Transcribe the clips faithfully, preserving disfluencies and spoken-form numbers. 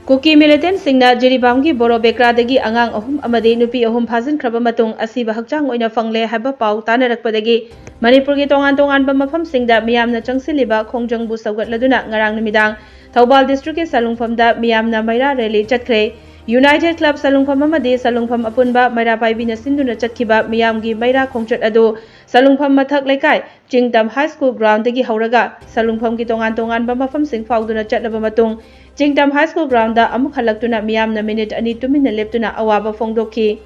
ꯀꯨꯀꯤ ꯃꯤꯂꯤꯇꯦꯟꯠꯁꯤꯡꯅ ꯖꯤꯔꯤꯕꯥꯝꯒꯤ ꯕꯣꯔꯣ ꯕꯦꯀ꯭ꯔꯥꯗꯒꯤ ꯑꯉꯥꯡ ꯑꯍꯨꯝ ꯑꯃꯗꯤ ꯅꯨꯄꯤ ꯑꯍꯨꯝ ꯐꯥꯖꯤꯟꯈ꯭ꯔꯕ ꯃꯇꯨꯡ ꯑꯁꯤꯕ ꯍꯛꯆꯥꯡ ꯑꯣꯏꯅ ꯐꯪꯂꯦ ꯍꯥꯏꯕ ꯄꯥꯎ ꯇꯥꯅꯔꯛꯄꯗꯒꯤ ꯃꯅꯤꯄꯨꯔꯒꯤ ꯇꯣꯉꯥꯟ ꯇꯣꯉꯥꯟꯕ ꯃꯐꯝꯁꯤꯡꯗ ꯃꯤꯌꯥꯝꯅ ꯆꯪꯁꯤꯜꯂꯤꯕ ꯈꯣꯡꯖꯪꯕꯨ ꯁꯧꯒꯠꯂꯗꯨꯅ ꯉꯔꯥꯡ ꯅꯨꯃꯤꯗꯥꯡ ꯊꯧꯕꯥꯜ ꯗꯤꯁꯇ꯭ꯔꯤꯛꯀꯤ ꯁꯂꯨꯡꯐꯝꯗ ꯃꯤꯌꯥꯝꯅ ꯃꯩꯔꯥ ꯔꯦꯂꯤ ꯆꯠꯈ꯭ꯔꯦ꯫ ꯌꯨꯅꯥꯏꯇꯦꯗ ꯀ꯭ꯂꯕ ꯁꯂꯨꯡꯐꯝ ꯑꯃꯗꯤ ꯁꯂꯨꯡꯐꯝ ꯑꯄꯨꯟꯕ ꯃꯩꯔꯥ ꯄꯥꯏꯕꯤꯅ ꯁꯤꯟꯗꯨꯅ ꯆꯠꯈꯤꯕ ꯃꯤꯌꯥꯝꯒꯤ ꯃꯩꯔꯥ ꯈꯣꯡꯆꯠ ꯑꯗꯨ ꯁꯂꯨꯡꯐꯝ ꯃꯊꯛ ꯂꯩꯀꯥꯏ ꯆꯤꯡꯇꯝ ꯍꯥꯏ ꯁ꯭ꯀꯨꯜ ꯒ꯭ꯔꯥꯎꯟꯗꯒꯤ ꯍꯧꯔꯒ ꯁꯂꯨꯡꯐꯝꯒꯤ ꯇꯣꯉꯥꯟ ꯇꯣꯉꯥꯟꯕ ꯃꯐꯝꯁꯤꯡ ꯐꯥꯎꯗꯨꯅ ꯆꯠꯂꯕ ꯃꯇꯨꯡ ꯆꯤꯡꯇꯝ ꯍꯥꯏ ꯁ꯭ꯀꯨꯜ ꯒ꯭ꯔꯥꯎꯟꯗ ꯑꯃꯨꯛ ꯍꯜꯂꯛꯇꯨꯅ ꯃꯤꯌꯥꯝꯅ ꯃꯤꯅꯤꯠ ꯑꯅꯤ ꯇꯨꯃꯤꯟꯅ ꯂꯦꯞꯇꯨꯅ ꯑꯋꯥꯕ ꯐꯣꯡꯗꯣꯛꯈꯤ꯫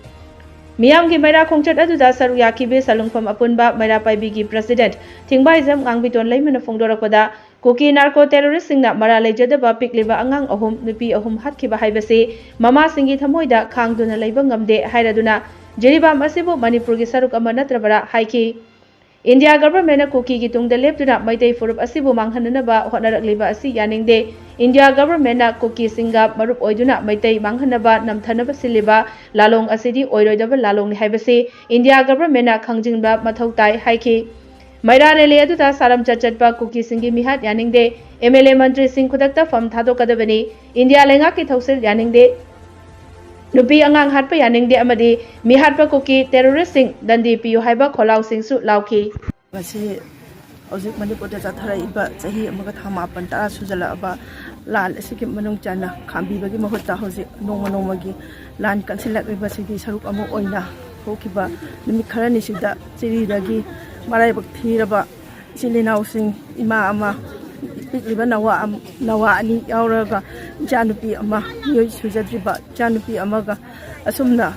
ꯃꯤꯌꯥꯝꯒꯤ ꯃꯩꯔꯥ ꯈꯣꯡꯆꯠ ꯑꯗꯨꯗ ꯁꯔꯨꯛ ꯌꯥꯈꯤꯕ ꯁꯂꯨꯡꯐꯝ ꯑꯄꯨꯟꯕ ꯃꯩꯔꯥ ꯄꯥꯏꯕꯤꯒꯤ ꯄ꯭ꯔꯁꯤꯗꯦꯟꯠ ꯊꯤꯡꯕꯥꯏꯖꯝ ꯉꯥꯡꯕꯤꯇꯣꯟ ꯂꯩꯃꯅ ꯐꯣꯡꯗꯣꯔꯛꯄꯗ, ꯀꯨꯀꯤ ꯅꯥꯔꯀꯣ ꯇꯦꯔꯣꯔꯤꯁ꯭ꯠꯁꯤꯡꯅ ꯃꯔꯥꯜ ꯂꯩꯖꯗꯕ ꯄꯤꯛꯂꯤꯕ ꯑꯉꯥꯡ ꯑꯍꯨꯝ, ꯅꯨꯄꯤ ꯑꯍꯨꯝ ꯍꯥꯠꯈꯤꯕ ꯍꯥꯏꯕꯁꯤ ꯃꯃꯥꯁꯤꯡꯒꯤ ꯊꯃꯣꯏꯗ ꯈꯥꯡꯗꯨꯅ ꯂꯩꯕ ꯉꯝꯗꯦ ꯍꯥꯏꯔꯗꯨꯅ ꯖꯤꯔꯤꯕꯥꯝ ꯑꯁꯤꯕꯨ ꯃꯅꯤꯄꯨꯔꯒꯤ ꯁꯔꯨꯛ ꯑꯃ ꯅꯠꯇ꯭ꯔꯕꯔꯥ ꯍꯥꯏꯈꯤ꯫ ꯏꯟꯗꯤꯌꯥ ꯒꯚꯔꯟꯃꯦꯟꯠꯅ ꯀꯨꯀꯤꯒꯤ ꯇꯨꯡꯗ ꯂꯦꯞꯇꯨꯅ ꯃꯩꯇꯩ ꯐꯨꯔꯨꯞ ꯑꯁꯤꯕꯨ ꯃꯥꯡꯍꯟꯅꯅꯕ ꯍꯣꯠꯅꯔꯛꯂꯤꯕ ꯑꯁꯤ ꯌꯥꯅꯤꯡꯗꯦ꯫ ꯏꯟꯗꯤꯌꯥ ꯒꯚꯔꯟꯃꯦꯟꯠꯅ ꯀꯨꯀꯤꯁꯤꯡꯒ ꯃꯔꯨꯞ ꯑꯣꯏꯗꯨꯅ ꯃꯩꯇꯩ ꯃꯥꯡꯍꯟꯅꯕ ꯅꯝꯊꯅꯕ ꯁꯤꯜꯂꯤꯕ ꯂꯥꯂꯣꯡ ꯑꯁꯤꯗꯤ ꯑꯣꯏꯔꯣꯏꯗꯕ ꯂꯥꯂꯣꯡꯅꯤ ꯍꯥꯏꯕꯁꯤ ꯏꯟꯗꯤꯌꯥ ꯒꯚꯔꯟꯃꯦꯟꯠꯅ ꯈꯪꯖꯤꯟꯕ ꯃꯊꯧ ꯇꯥꯏ ꯍꯥꯏꯈꯤ꯫ ꯃꯩꯔꯥ ꯔꯦꯂꯤ ꯑꯗꯨꯗ ꯁꯥꯔꯝꯆꯠ ꯆꯠꯄ ꯀꯨꯀꯤꯁꯤꯡꯒꯤ ꯃꯤꯍꯥꯠ ꯌꯥꯅꯤꯡꯗꯦ, ꯑꯦꯝ ꯑꯦꯜ ꯑꯦ ꯃꯟꯇ꯭ꯔꯤꯁꯤꯡ ꯈꯨꯗꯛꯇ ꯐꯝ ꯊꯥꯗꯣꯛꯀꯗꯕꯅꯤ, ꯏꯟꯗꯤꯌꯥ ꯂꯩꯉꯥꯛꯀꯤ ꯊꯧꯁꯤꯜ ꯌꯥꯅꯤꯡꯗꯦ, ꯅꯨꯄꯤ ꯑꯉꯥꯡ ꯍꯥꯠꯄ ꯌꯥꯅꯤꯡꯗꯦ ꯑꯃꯗꯤ ꯃꯤꯍꯥꯠꯄ ꯀꯨꯀꯤ ꯇꯦꯔꯣꯔꯤꯁ꯭ꯠꯁꯤꯡ ꯗꯟꯗꯤ ꯄꯤꯌꯨ ꯍꯥꯏꯕ ꯈꯣꯜꯂꯥꯎꯁꯤꯡꯁꯨ ꯂꯥꯎꯈꯤ꯫ ꯉꯁꯤ ꯍꯧꯖꯤꯛ ꯃꯅꯤꯄꯨꯔꯗ ꯆꯠꯊꯔꯛꯏꯕ ꯆꯍꯤ ꯑꯃꯒ ꯊꯥ ꯃꯥꯄꯟ ꯇꯔꯥ ꯁꯨꯖꯜꯂꯛꯑꯕ ꯂꯥꯟ ꯑꯁꯤꯒꯤ ꯃꯅꯨꯡ ꯆꯟꯅ ꯈꯥꯝꯕꯤꯕꯒꯤ ꯃꯍꯨꯠꯇ ꯍꯧꯖꯤꯛ ꯅꯣꯡꯃ ꯅꯣꯡꯃꯒꯤ ꯂꯥꯟ ꯀꯟꯁꯤꯜꯂꯛꯂꯤꯕꯁꯤꯒꯤ ꯁꯔꯨꯛ ꯑꯃ ꯑꯣꯏꯅ ꯍꯧꯈꯤꯕ ꯅꯨꯃꯤꯠ ꯈꯔꯅꯤꯁꯤꯗ ꯆꯤꯔꯤꯗꯒꯤ ꯃꯔꯥꯏꯕꯛ ꯊꯤꯔꯕ ꯏꯆꯤꯜ ꯏꯅꯥꯎꯁꯤꯡ, ꯏꯃꯥ ꯑꯃ, ꯄꯤꯛꯂꯤꯕ ꯅꯋꯥ ꯑꯝ-, ꯅꯋꯥ ꯑꯅꯤ ꯌꯥꯎꯔꯒ ꯏꯆꯥꯅꯨꯄꯤ ꯑꯃ, ꯃꯤꯑꯣꯏ ꯁꯨꯖꯗ꯭ꯔꯤꯕ ꯏꯆꯥꯅꯨꯄꯤ ꯑꯃꯒ ꯑꯁꯨꯝꯅ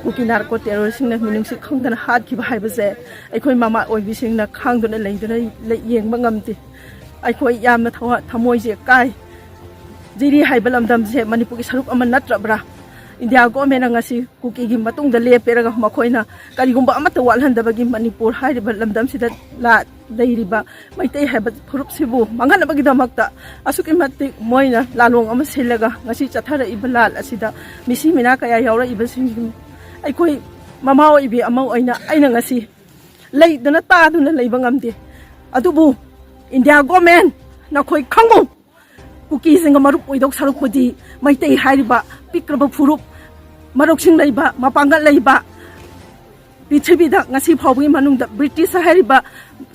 ꯀꯨꯀꯤ ꯅꯥꯔꯀꯣ ꯇꯦꯔꯣꯔꯤꯁ꯭ꯠꯁꯤꯡꯅ ꯃꯤꯅꯨꯡꯁꯤ ꯈꯪꯗꯅ ꯍꯥꯠꯈꯤꯕ ꯍꯥꯏꯕꯁꯦ ꯑꯩꯈꯣꯏ ꯃꯃꯥ ꯑꯣꯏꯕꯤꯁꯤꯡꯅ ꯈꯥꯡꯗꯨꯅ ꯂꯩꯗꯨꯅ ꯂꯩ-, ꯌꯦꯡꯕ ꯉꯝꯗꯦ꯫ ꯑꯩꯈꯣꯏ ꯌꯥꯝꯅ ꯊꯋꯥ-, ꯊꯃꯣꯏꯁꯦ ꯀꯥꯏ꯫ ꯖꯤꯔꯤ ꯍꯥꯏꯕ ꯂꯝꯗꯝꯁꯦ ꯃꯅꯤꯄꯨꯔꯒꯤ ꯁꯔꯨꯛ ꯑꯃ ꯅꯠꯇ꯭ꯔꯕ꯭ꯔꯥ? ꯏꯟꯗꯤꯌꯥ ꯒꯣꯔꯃꯦꯟꯅ ꯉꯁꯤ ꯀꯨꯀꯤꯒꯤ ꯃꯇꯨꯡꯗ ꯂꯦꯞꯄꯦꯔꯒ ꯃꯈꯣꯏꯅ ꯀꯔꯤꯒꯨꯝꯕ ꯑꯃꯠꯇ ꯋꯥꯠꯍꯟꯗꯕꯒꯤ ꯃꯅꯤꯄꯨꯔ ꯍꯥꯏꯔꯤꯕ ꯂꯝꯗꯝꯁꯤꯗ ꯂꯥ-, ꯂꯩꯔꯤꯕ ꯃꯩꯇꯩ ꯍꯥꯏꯕ ꯐꯨꯔꯨꯞꯁꯤꯕꯨ ꯃꯥꯡꯍꯟꯅꯕꯒꯤꯗꯃꯛꯇ ꯑꯁꯨꯛꯀꯤ ꯃꯇꯤꯛ ꯃꯣꯏꯅ ꯂꯥꯂꯣꯡ ꯑꯃ ꯁꯤꯜꯂꯒ ꯉꯁꯤ ꯆꯠꯊꯔꯛꯏꯕ ꯂꯥꯟ ꯑꯁꯤꯗ ꯃꯤꯁꯤ ꯃꯤꯅꯥ ꯀꯌꯥ ꯌꯥꯎꯔꯛꯏꯕꯁꯤꯡ ꯑꯩꯈꯣꯏ ꯃꯃꯥ ꯑꯣꯏꯕꯤ ꯑꯃ ꯑꯣꯏꯅ ꯑꯩꯅ ꯉꯁꯤ ꯂꯩꯗꯅ ꯇꯥꯗꯨꯅ ꯂꯩꯕ ꯉꯝꯗꯦ꯫ ꯑꯗꯨꯕꯨ ꯏꯟꯗꯤꯌꯥ ꯒꯣꯔꯃꯦꯟ, ꯅꯈꯣꯏ ꯈꯪꯉꯨ, ꯀꯨꯀꯤꯁꯤꯡꯒ ꯃꯔꯨꯞ ꯑꯣꯏꯗꯧ ꯁꯔꯨꯛꯄꯨꯗꯤ ꯃꯩꯇꯩ ꯍꯥꯏꯔꯤꯕ ꯄꯤꯛꯈ꯭ꯔꯕ ꯐꯨꯔꯨꯞ, ꯃꯔꯧꯁꯤꯡ ꯂꯩꯕ, ꯃꯄꯥꯡꯒꯜ ꯂꯩꯕ, ꯄ꯭ꯔꯤꯊꯤꯕꯤꯗ ꯉꯁꯤ ꯐꯥꯎꯕꯒꯤ ꯃꯅꯨꯡꯗ ꯕ꯭ꯔꯤꯇꯤꯁ ꯍꯥꯏꯔꯤꯕ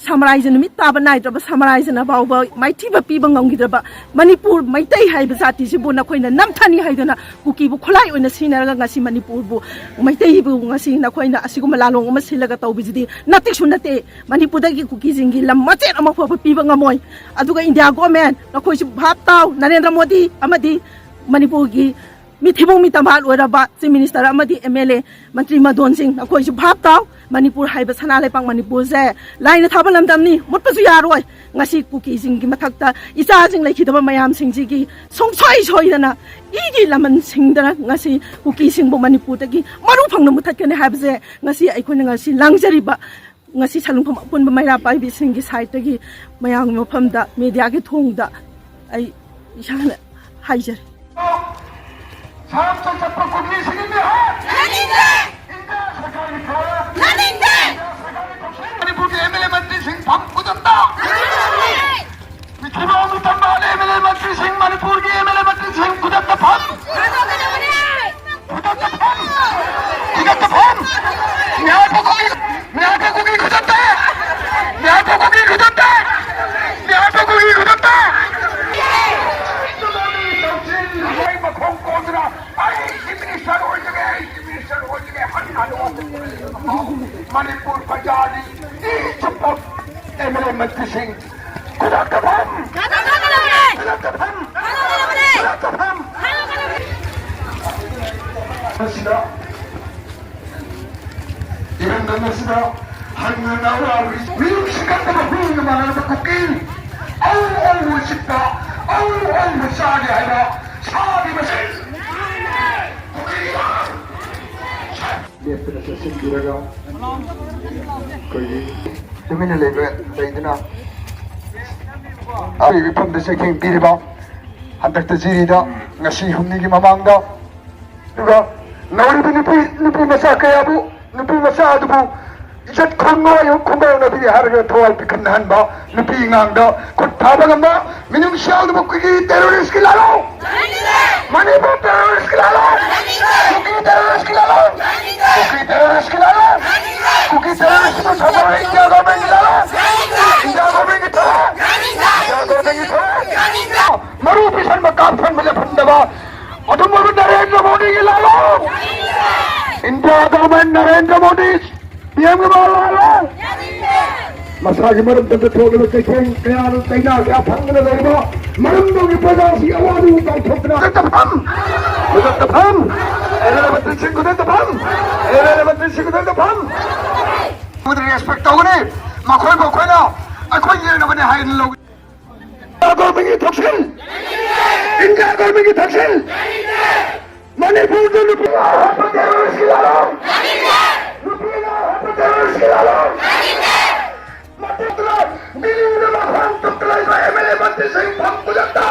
ꯁꯥꯝꯔꯥꯖ꯭ꯌ, ꯅꯨꯃꯤꯠ ꯇꯥꯕ ꯅꯥꯏꯗ꯭ꯔꯕ ꯁꯥꯝꯔꯥꯖ꯭ꯌꯅ ꯐꯥꯎꯕ ꯃꯥꯏꯊꯤꯕ ꯄꯤꯕ ꯉꯝꯈꯤꯗ꯭ꯔꯕ ꯃꯅꯤꯄꯨꯔ ꯃꯩꯇꯩ ꯍꯥꯏꯕ ꯖꯥꯇꯤꯁꯤꯕꯨ ꯅꯈꯣꯏꯅ ꯅꯝꯊꯅꯤ ꯍꯥꯏꯗꯨꯅ ꯀꯨꯀꯤꯕꯨ ꯈꯨꯠꯂꯥꯏ ꯑꯣꯏꯅ ꯁꯤꯖꯤꯟꯅꯔꯒ ꯉꯁꯤ ꯃꯅꯤꯄꯨꯔꯕꯨ, ꯃꯩꯇꯩꯕꯨ ꯉꯁꯤ ꯅꯈꯣꯏꯅ ꯑꯁꯤꯒꯨꯝꯕ ꯂꯥꯂꯣꯡ ꯑꯃ ꯁꯤꯜꯂꯒ ꯇꯧꯕꯁꯤꯗꯤ ꯅꯥꯇꯤꯛꯁꯨ ꯅꯠꯇꯦ꯫ ꯃꯅꯤꯄꯨꯔꯗꯒꯤ ꯀꯨꯀꯤꯁꯤꯡꯒꯤ ꯂꯝ ꯃꯆꯦꯠ ꯑꯃ ꯐꯥꯎꯕ ꯄꯤꯕ ꯉꯝꯃꯣꯏ꯫ ꯑꯗꯨꯒ ꯏꯟꯗꯤꯌꯥ ꯒꯣꯔꯃꯦꯟ, ꯅꯈꯣꯏꯁꯨ ꯚꯥꯞ ꯇꯥꯎ, ꯅꯔꯦꯟꯗ꯭ꯔ ꯃꯣꯗꯤ ꯑꯃꯗꯤ ꯃꯅꯤꯄꯨꯔꯒꯤ ꯃꯤꯊꯤꯕꯣꯡ ꯃꯤꯇꯝꯕꯥꯜ ꯑꯣꯏꯔꯕ ꯆꯤꯐ ꯃꯤꯅꯤꯁꯇꯔ ꯑꯃꯗꯤ ꯑꯦꯝ ꯑꯦꯜ ꯑꯦ, ꯃꯟꯇ꯭ꯔꯤ ꯃꯗꯣꯟꯁꯤꯡ, ꯅꯈꯣꯏꯁꯨ ꯚꯥꯞ ꯇꯥꯎ꯫ ꯃꯅꯤꯄꯨꯔ ꯍꯥꯏꯕ ꯁꯅꯥ ꯂꯩꯄꯥꯛ ꯃꯅꯤꯄꯨꯔꯁꯦ ꯂꯥꯏꯅ ꯊꯥꯕ ꯂꯝꯗꯝꯅꯤ, ꯃꯨꯠꯄꯁꯨ ꯌꯥꯔꯣꯏ꯫ ꯉꯁꯤ ꯀꯨꯀꯤꯁꯤꯡꯒꯤ ꯃꯊꯛꯇ ꯏꯆꯥꯁꯤꯡ ꯂꯩꯈꯤꯗꯕ ꯃꯌꯥꯝꯁꯤꯡꯁꯤꯒꯤ ꯁꯨꯡꯁꯣꯏ ꯁꯣꯏꯗꯅ ꯏꯒꯤ ꯂꯃꯟ ꯁꯤꯡꯗꯅ ꯉꯁꯤ ꯀꯨꯀꯤꯁꯤꯡꯕꯨ ꯃꯅꯤꯄꯨꯔꯗꯒꯤ ꯃꯔꯨ ꯐꯪꯅ ꯃꯨꯊꯠꯀꯅꯤ ꯍꯥꯏꯕꯁꯦ ꯉꯁꯤ ꯑꯩꯈꯣꯏꯅ ꯉꯁꯤ ꯂꯥꯡꯖꯔꯤꯕ, ꯉꯁꯤ ꯁꯟꯅꯨꯡꯐꯝ ꯑꯄꯨꯟꯕ ꯃꯩꯔꯥ ꯄꯥꯏꯕꯤꯁꯤꯡꯒꯤ ꯁꯥꯏꯠꯇꯒꯤ ꯃꯌꯥꯝꯒꯤ ꯃꯐꯝꯗ, ꯃꯦꯗꯤꯌꯥꯒꯤ ꯊꯣꯡꯗ ꯑꯩ ꯏꯁꯥꯅ ꯍꯥꯏꯖꯔꯤ꯫ ꯁꯥꯝꯇ ꯆꯠꯄ ꯀꯨꯀꯤꯁꯤꯡꯒꯤ ꯃꯤꯍꯨꯠ! ꯌꯥꯅꯤꯡꯗꯦ! ꯏꯟꯗꯤꯌꯥ ꯁꯔꯀꯥꯔꯒꯤ ꯊꯧꯔꯥꯡ! ꯌꯥꯅꯤꯡꯗꯦ! ꯏꯟꯗꯤꯌꯥ ꯁꯔꯀꯥꯔꯒꯤ ꯊꯧꯁꯤꯜ! ꯃꯅꯤꯄꯨꯔꯒꯤ ꯑꯦꯝ ꯑꯦꯜ ꯑꯦ ꯃꯟꯇ꯭ꯔꯤꯁꯤꯡ ꯐꯝ ꯈꯨꯗꯛꯇ! ꯌꯥꯅꯤꯡꯗꯦ! ꯃꯤꯊꯤꯕꯣꯡ ꯃꯤꯇꯝꯕꯥꯜ ꯑꯦꯝ ꯑꯦꯜ ꯑꯦ ꯃꯟꯇ꯭ꯔꯤꯁꯤꯡ, ꯃꯅꯤꯄꯨꯔꯒꯤ ꯑꯦꯝ ꯑꯦꯜ ꯑꯦ ꯃꯟꯇ꯭ꯔꯤꯁꯤꯡ ꯈꯨꯗꯛꯇ ꯐꯝ! ꯌꯥꯅꯤꯡꯗꯦ! ꯈꯨꯗꯛꯇ ꯐꯝ! ꯈꯨꯗꯛꯇ ꯐꯝ! ꯃꯤꯍꯨꯠ ꯀꯨꯀꯤ! ꯃꯤꯍꯨꯠ ꯀꯨꯀꯤ ꯈꯨꯗꯛꯇ! ꯃꯤꯍꯨꯠ ꯀꯨꯀꯤ ꯈꯨꯗꯛꯇ! ꯃꯤꯍꯨꯠ ꯀꯨꯀꯤ ꯈꯨꯗꯛꯇ! ꯃꯈꯣꯡ ꯀꯣꯟꯗꯨꯅ ꯑꯩ ꯆꯤꯐ ꯃꯤꯅꯤꯁꯇꯔ ꯑꯣꯏꯖꯒꯦ, ꯑꯩ ꯆꯤꯐ ꯃꯤꯅꯤꯁꯇꯔ ꯑꯣꯏꯖꯒꯦ, ꯍꯟꯅ ꯍꯟꯅ ꯋꯥꯁꯛꯄ ꯃꯅꯤꯄꯨꯔ ꯄ꯭ꯔꯖꯥꯒꯤ ꯏ ꯆꯨꯞꯄ ꯑꯦꯝ ꯑꯦꯜ ꯑꯦ ꯃꯟꯇ꯭ꯔꯤꯁꯤꯡ ꯈꯨꯗꯛꯇ ꯐꯝ! ꯊꯥꯗꯣꯛꯀꯗꯕꯅꯦ! ꯈꯨꯗꯛꯇ ꯐꯝ! ꯊꯥꯗꯣꯛꯀꯗꯕꯅꯦ! ꯈꯨꯗꯛꯇ ꯐꯝ! ꯊꯥꯗꯣꯛꯀꯗꯕꯅꯦ! ꯃꯁꯤꯗ ꯏꯔꯝꯗꯝ ꯑꯁꯤꯗ ꯍꯟꯅ ꯅꯧꯅ ꯃꯤꯅꯨꯡꯁꯤ ꯀꯟꯗꯕ ꯍꯨꯏꯒ ꯃꯥꯟꯅꯔꯕ ꯀꯨꯀꯤ, ꯑꯧ ꯑꯧ ꯎꯁꯤꯠꯇ, ꯑꯧ ꯑꯧ ꯆꯥꯒꯦ ꯍꯥꯏꯕ ꯁꯥꯒꯤ ꯃꯁꯦꯟ ꯀꯨꯀꯤ ꯂꯦꯞꯇꯅ ꯆꯠꯁꯤꯟꯕꯤꯔꯒ ꯑꯩꯈꯣꯏꯒꯤ ꯇꯨꯃꯤꯟꯅ ꯂꯩꯕ ꯂꯩꯗꯨꯅ ꯑꯩꯒꯤ ꯃꯤꯐꯝꯗ ꯆꯩꯊꯦꯡ ꯄꯤꯔꯤꯕ ꯍꯟꯗꯛꯇ ꯖꯤꯔꯤꯗ ꯉꯁꯤ ꯍꯨꯝꯅꯤꯒꯤ ꯃꯃꯥꯡꯗ ꯑꯗꯨꯒ ꯅꯧꯔꯤꯕ ꯅꯨꯄꯤ, ꯅꯨꯄꯤ ꯃꯆꯥ ꯀꯌꯥꯕꯨ, ꯅꯨꯄꯤ ꯃꯆꯥ ꯑꯗꯨꯕꯨ ꯆꯠ ꯈꯣꯡꯉꯣꯏ ꯈꯣꯡꯒꯥꯎꯅꯕꯤ ꯍꯥꯏꯔꯒ ꯊꯋꯥꯏ ꯄꯤꯈꯠꯅꯍꯟꯕ, ꯅꯨꯄꯤ ꯑꯉꯥꯡꯗ ꯈꯨꯠ ꯊꯥꯕ ꯉꯝꯕ, ꯃꯤꯅꯨꯡꯁꯤ ꯌꯥꯎꯗꯕ ꯀꯨꯀꯤ ꯇꯦꯔꯣꯔꯤꯁꯀꯤ ꯂꯥꯜꯂꯣ꯫ ꯃꯅꯤꯄꯨꯔ ꯇꯦꯔꯣꯔꯤꯁꯀꯤ ꯂꯥꯜꯂꯣ꯫ ꯀꯨꯀꯤ ꯇꯦꯔꯣꯔꯤꯁꯀꯤ ꯂꯥꯜꯂꯣ꯫ ꯀꯨꯀꯤ ꯇꯦꯔꯣꯔꯤꯁꯀꯤ ꯂꯥꯜꯂꯣ꯫ ꯀꯨꯀꯤ ꯇꯦꯔꯣꯔꯤꯁꯀꯤ ꯁꯥꯐꯔ ꯏꯟꯗꯤꯌꯥ ꯒꯣꯔꯃꯦꯟꯒꯤ ꯂꯥꯜꯂꯣ꯫ ꯏꯟꯗꯤꯌꯥ ꯒꯣꯔꯃꯦꯟꯒꯤ ꯊꯋꯥꯏ꯫ ꯏꯟꯗꯤꯌꯥ ꯒꯣꯔꯃꯦꯟꯒꯤ ꯊꯋꯥꯏ꯫ ꯃꯔꯨ ꯄꯤꯁꯟꯕ ꯀꯥꯞꯁꯟꯕ ꯂꯦꯞꯍꯟꯗꯕ ꯑꯗꯨꯝ ꯑꯣꯏꯕ ꯅꯔꯦꯟꯗ꯭ꯔ ꯃꯣꯗꯤꯒꯤ ꯂꯥꯜꯂꯣ꯫ ꯏꯟꯗꯤꯌꯥ ꯒꯣꯔꯃꯦꯟ ꯅꯔꯦꯟꯗ꯭ꯔ ꯃꯣꯗꯤ ꯄꯤ ꯑꯦꯝꯒꯤ ꯃꯥ ꯂꯥꯜꯂꯣ꯫ ꯃꯁꯥꯒꯤ ꯃꯔꯝꯗ ꯊꯣꯛꯂꯤꯕ ꯆꯩꯊꯦꯡ ꯀꯌꯥ, ꯆꯩꯅꯥ ꯀꯌꯥ ꯐꯪꯗꯨꯅ ꯂꯩꯔꯤꯕ ꯃꯔꯝꯗꯝꯒꯤ ꯄ꯭ꯔꯖꯥꯁꯤꯡ ꯑꯋꯥꯕꯕꯨ ꯀꯥꯎꯊꯣꯛꯇꯨꯅ ꯈꯨꯗꯛꯇ ꯐꯝ! ꯈꯨꯗꯛꯇ ꯐꯝ! ꯑꯦꯔꯦꯟ ꯃꯟꯇ꯭ꯔꯤꯁꯤꯡ ꯈꯨꯗꯛꯇ ꯐꯝ! ꯑꯦꯔꯦꯟ ꯃꯟꯇ꯭ꯔꯤꯁꯤꯡ ꯈꯨꯗꯛꯇ ꯐꯝ! ꯃꯣꯗꯤ ꯔꯦꯁꯄꯦꯛ ꯇꯧꯒꯅꯤ꯫ ꯃꯈꯣꯏ ꯃꯈꯣꯏꯅ ꯑꯩꯈꯣꯏ ꯌꯦꯡꯅꯕꯅꯦ ꯍꯥꯏꯅ ꯂꯧ꯫ ꯏꯟꯗꯤꯌꯥ ꯒꯣꯔꯃꯦꯟꯒꯤ ꯊꯛꯁꯤꯜ! ꯏꯟꯗꯤꯌꯥ ꯒꯣꯔꯃꯦꯟꯒꯤ ꯊꯛꯁꯤꯜ! ꯃꯅꯤꯄꯨꯔꯗ ꯅꯨꯄꯤ ꯍꯥꯠꯄ ꯇꯦꯔꯣꯔꯤꯁꯀꯤ ꯂꯥꯜꯂꯣ! ꯅꯨꯄꯤ ꯍꯥꯠꯄ ꯇꯦꯔꯣꯔꯤꯁꯀꯤ ꯂꯥꯜꯂꯣ! ꯃꯇꯝꯗꯨꯗ ꯗꯤꯜꯂꯤꯗ ꯃꯐꯝ ꯇꯨꯞꯇ ꯂꯩꯕ ꯑꯦꯝ ꯑꯦꯜ ꯑꯦ ꯃꯟꯇ꯭ꯔꯤꯁꯤꯡ ꯐꯝ ꯈꯨꯗꯛꯇ